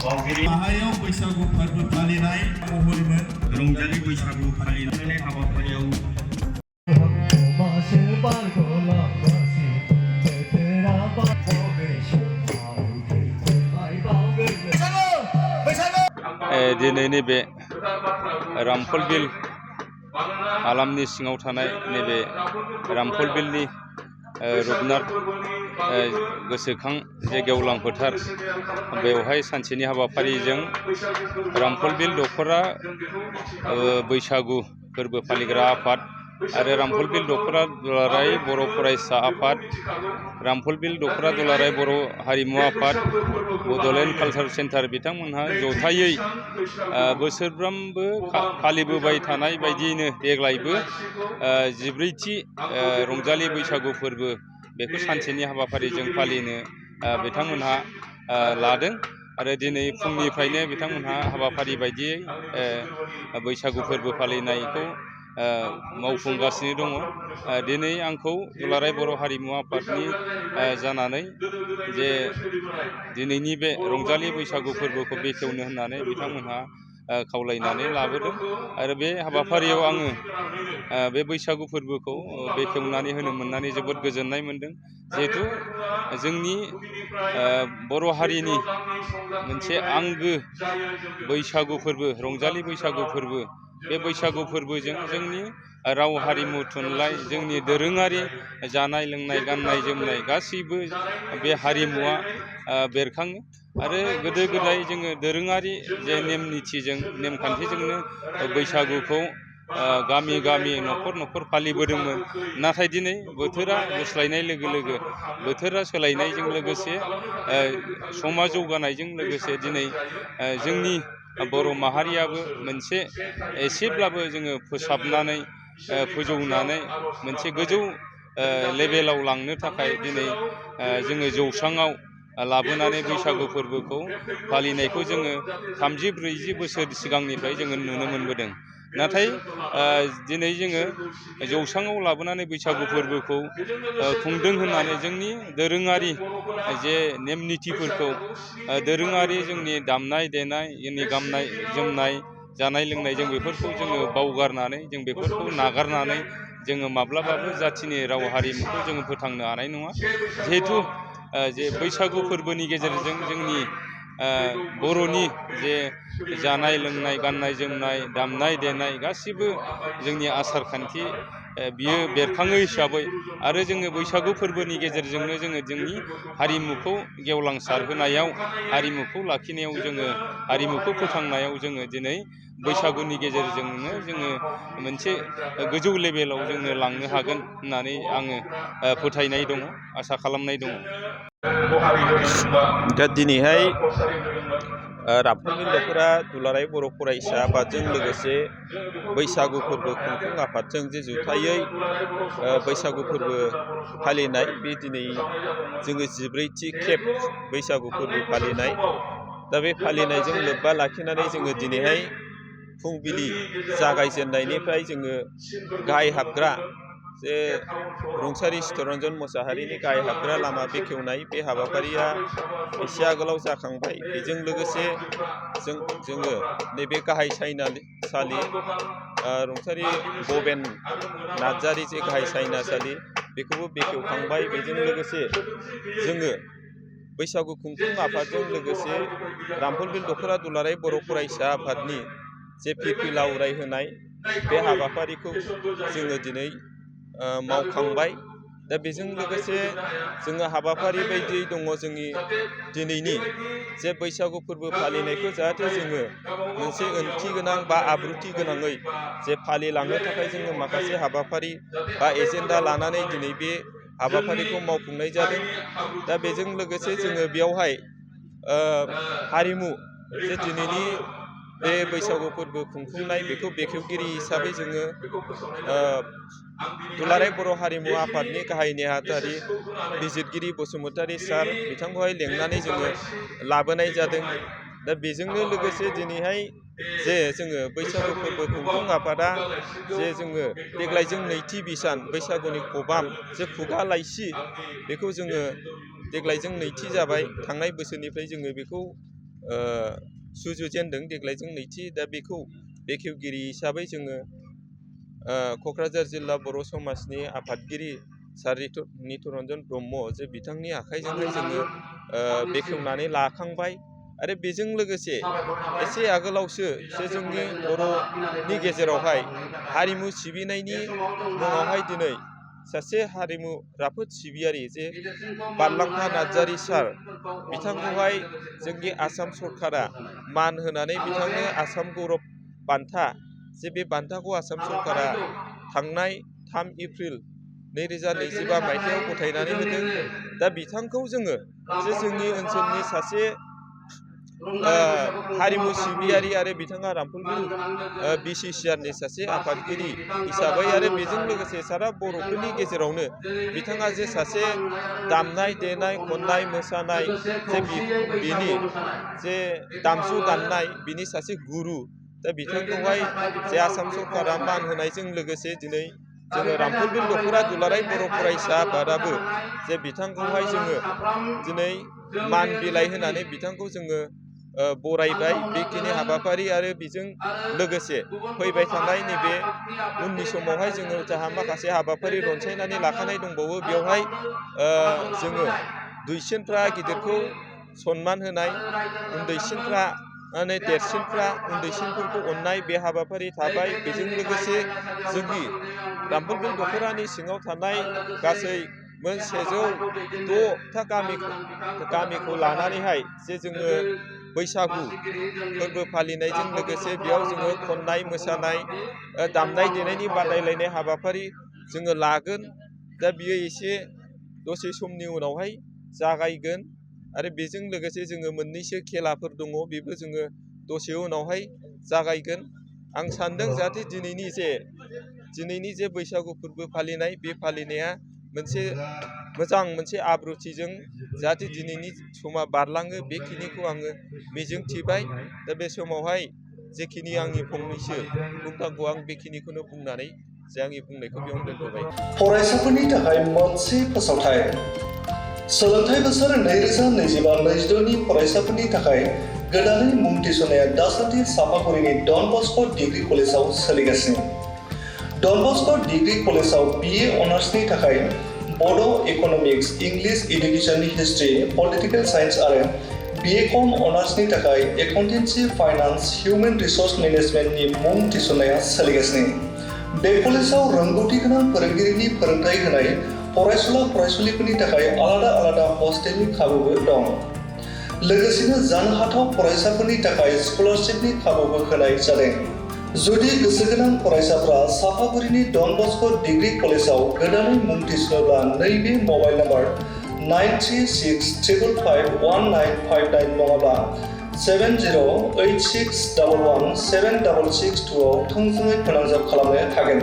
माहायाव बैसागु फोरबो फालिनाय महरैनो रंजालि बैसागु फालिनाय हाबाफारियाव दिनै नैबे रामफल बिल हालामनि सिङाव थानाय नैबे रामफल बिलनि रुपनाथ गोसोखां जे गेवलां फोथार बेवहाय सानसेनि हाबाफारिजों रामफल बिल दख'रा बैसागु फोरबो फालिग्रा आफाद आरो रामफल बिल दख'रा दुलाराय बर' फरायसा आफाद, रामफल बिल दख'रा दुलाराय बर' हारिमु आफाद, बड'लेण्ड कालचार सेन्टार बिथांमोनहा जथायै बोसोरफ्रोमबो फालिबोबाय थानाय बायदियैनो देग्लायबो 14थि रंजालि बैसागु फोरबो बेखौ सानसेनि हाबाफारिजों फालिनो बिथांमोनहा लादों आरो दिनै फुंनिफ्रायनो बिथांमोनहा हाबाफारि बायदियै बैसागु फोरबो फालिनायखौ मावफुंगासिनो दङ। दिनै आंखौ दुलाराय बर' हारिमु आफादनि जानानै जे दिनैनि बे रंजालि बैसागु फोरबोखौ बेखेवनो होननानै बिथांमोनहा खावलायनानै लाबोदों आरो बे हाबाफारियाव आङो बे बैसागु फोरबोखौ बेखेवनानै होनो मोननानै जोबोद गोजोननाय मोनदों। जिहेथु जोंनि बर' हारिनि मोनसे आंगो बैसागु फोरबो रंजालि बैसागु फोरबो, बे बैसागु फोरबोजों जोंनि राव हारिमु थुनलाइ, जोंनि दोरोङारि जानाय लोंनाय गाननाय जोमनाय गासैबो बे हारिमुवा बेरखाङो आरो गोदो गोदाय जोङो दोरोङारि जे नेम निथिजों नेमखान्थिजोंनो बैसागुखौ गामि गामि न'खर न'खर फालिबोदोंमोन। नाथाय दिनै बोथोरा गुस्लायनाय लोगो लोगो, बोथोरा सोलायनायजों लोगोसे समा जौगानायजों लोगोसे दिनै जोंनि बर' माहारियाबो मोनसे एसेब्लाबो जोङो फोसाबनानै फोजौनानै मोनसे गोजौ लेभेलाव लांनो थाखाय दिनै जोङो जौस्राङाव लाबोनानै बैसागु फोरबोखौ फालिनायखौ जोङो 30-40 बोसोर सिगांनिफ्राय जोङो नुनो मोनबोदों। नाथाय दिनै जोङो जौस्राङाव लाबोनानै बैसागु फोरबोखौ खुंदों होननानै जोंनि दोरोङारि जे नेम निथिफोरखौ, दोरोङारि जोंनि दामनाय देनाय, जोंनि गाननाय जोमनाय, जानाय लोंनाय, जों बेफोरखौ जोङो बावगारनानै, जों बेफोरखौ नागारनानै जोङो माब्लाबाबो जाथिनि राव हारिमुखौ जोङो फोथांनो हानाय नङा। जिहेथु जे बैसागु फोरबोनि गेजेरजों जोंनि बर'नि जे जानाय लोंनाय, गाननाय जोमनाय, दामनाय देनाय गासिबो जोंनि आसार खान्थि बियो बेरखाङो हिसाबै आरो जोङो बैसागु फोरबोनि गेजेरजोंनो जोङो जोंनि हारिमुखौ गेवलांसार होनायाव, हारिमुखौ लाखिनायाव, जोङो हारिमुखौ फोथांनायाव जोङो दिनै बैसागुनि गेजेरजोंनो जोङो मोनसे गोजौ लेभेलाव जोंनो लांनो हागोन होननानै आङो फोथायनाय दङ, आसा खालामनाय दङ। दा दिनैहाय रामफल बिल दख'रा दुलाराय बर' फरायसा आफादजों लोगोसे बैसागु फोरबो खुंफुं आफादजों जे जथायै बैसागु फोरबो फालिनाय, बे दिनै जोङो 14थि खेब बैसागु फोरबो फालिनाय। दा बे फालिनायजों लोब्बा लाखिनानै जोङो दिनैहाय फुंबिलि जागायजेननायनिफ्राय जोङो गाहाय हाबग्रा जे रुंसारि चित्तरन्जन मोसाहारिनि गाहाय हाबग्रा लामा बेखेवनाय बे हाबाफारिया एसे आगोलाव जाखांबाय। बेजों लोगोसे जोङो नैबे गाहाय सायनासालि रुंसारि भबेन नार्जारि जे गाहाय सायनासालि बेखौबो बेखेवखांबाय। बेजों लोगोसे जोङो बैसागु खुंफुं आफादजों लोगोसे रामफल बिल दख'रा दुलाराय बर' फरायसा आफादनि जे फिरफिला उरायहोनाय बे हाबाफारिखौ जोङो दिनै मावखांबाय। दा बेजों लोगोसे जोङो हाबाफारि बायदियै दङ जोंनि दिनैनि जे बैसागु फोरबो फालिनायखौ जाहाथे जोङो मोनसे ओंथि गोनां बा आब्रुथि गोनाङै जे फालिलांनो थाखाय जोङो माखासे हाबाफारि बा एजेन्डा लानानै दिनै बे हाबाफारिखौ मावफुंनाय जादों। दा बेजों लोगोसे जोङो बेयावहाय हारिमु जे दिनैनि बे बैसागु फोरबो खुंफुंनाय बेखौ बेखेवगिरि हिसाबै जोङो दुलाराय बर' हारिमु आफादनि गाहाय नेहाथारि बिजिरगिरि बसुमतारी सार बिथांखौहाय लेंनानै जोङो लाबोनाय जादों। दा बेजोंनो लोगोसे दिनैहाय जे जोङो बैसागु फोरबो खुंफुं आफादा जे जोङो देग्लाय जों नैथि बिसान बैसागुनि खबाम जे खुगा लाइसि बेखौ जोङो देग्लाय जों नैथि जाबाय। थांनाय बोसोरनिफ्राय जोङो बेखौ सुजुजेनदों देग्लायजों नैथि। दा बेखौ बेखेवगिरि हिसाबै जोङो क'क्राझार जिल्ला बर' समाजनि आफादगिरि सार नितुरन्जन ब्रह्म जे बिथांनि आखाइजोंहाय जोङो बेखेवनानै लाखांबाय। आरो बेजों लोगोसे एसे आगोलावसो जोंनि बर'नि गेजेरावहाय हारिमु सिबिनायनि मुङावहाय दिनै सासे हारिमु राफोद सिबियारि जे बारलांफा नार्जारी सार बिथांखौहाय जोंनि आसाम सरकारा मान होनानै बिथांनो आसाम गौरब बान्था जे बे बान्थाखौ आसाम सरकारा थांनाय 3 एप्रिल 2025 मायथाइयाव गथायनानै होदों। दा बिथांखौ जोङो जे जोंनि ओनसोलनि सासे हारिमु सिबियारि आरो बिथाङा रामफलबिल BCCRनि सासे आफादगिरि हिसाबै आरो बेजों लोगोसे सारा बर'फोरनि गेजेरावनो बिथाङा जे सासे दामनाय देनाय खननाय मोसानाय जे बिनि जे दामजु दामनाय बिनि सासे गुरु। दा बिथांखौहाय जे आसाम सरकारा मान होनायजों लोगोसे दिनै जोङो रामफलबिल दख'रा दुलाराय बर' फरायसा आफादाबो जे बिथांखौहाय जोङो दिनै मान बिलाइ होनानै बिथांखौ जोङो बरायबाय। बेखिनि हाबाफारि आरो बेजों लोगोसे फैबाय थानाय नैबे उननि समावहाय जोङो जाहा माखासे हाबाफारि रनसायनानै लाखानाय दंबावो। बेवहाय जोङो दुइसिनफ्रा गिदिरखौ सनमान होनाय, उन्दैसिनफ्रा देरसिनफ्रा उन्दैसिनफोरखौ अननाय बे हाबाफारि थाबाय। बेजों लोगोसे जोंनि रामफलबिल दख'रानि सिङाव थानाय गासै मोन 106टा गामिखौ लानानैहाय जे जोङो बैसागु फोरबो फालिनायजों लोगोसे बेयाव जोङो खननाय मोसानाय दामनाय देनायनि बादायलायनाय हाबाफारि जोङो लागोन। दा बियो एसे दसे समनि उनावहाय जागायगोन आरो बेजों लोगोसे जोङो मोननैसो खेलाफोर दङ, बेबो जोङो दसे उनावहाय जागायगोन। आं सानदों जाहाथे दिनैनि जे बैसागु फोरबो फालिनाय बे फालिनाया मोनसे आब्रुथिजों जाहाथे दिनैनि समा बारलाङो बेखिनिखौ आङो मिजिंथिबाय। दा बे समावहाय जेखिनि आंनि फंनैसो बुंनांगौ आं बेखिनिखौनो बुंनानै जे आंनि बुंनायखौ बेयावनो दोनथ'बाय। फरायसाफोरनि थाखाय मोनसे फोसावथाय। सोलोंथाइ बोसोर 2025-26 नि फरायसाफोरनि थाखाय गोदानै मुं थिसननाया दासान्दि सापागुरिनि डन बस्क' डिग्री कलेजाव सोलिगासिनो। डन बस्क' डिग्री कलेजाव BA अनार्सनि थाखाय बड', economics, English, education history, political science आरो BCom अनार्सनि थाखाय एकाउन्टेन्सि, फाइनान्स, हिउमेन रिसोर्स मेनेजमेन्टनि मुं थिसननाया सोलिगासिनो। बे कलेजाव रोंगौथि गोनां फोरोंगिरिनि फोरोंथाय होनाय फरायसुला फरायसुलिफोरनि थाखाय आलादा हस्टेलनि खाबुबो दं। लोगोसेनो जानो हाथाव फरायसाफोरनि थाखाय स्कलारशिपनि खाबुबो होनाय जादों। जुदि गोसोगोनां फरायसाफ्रा सापागुरिनि डन बस्क' डिग्री कलेजाव गोदानै मुं थिसनोब्ला नैबे मबाइल नम्बर 9365551959 नङाब्ला 7086117662 आव थोंजोङै फोनांजाब खालामनो हागोन।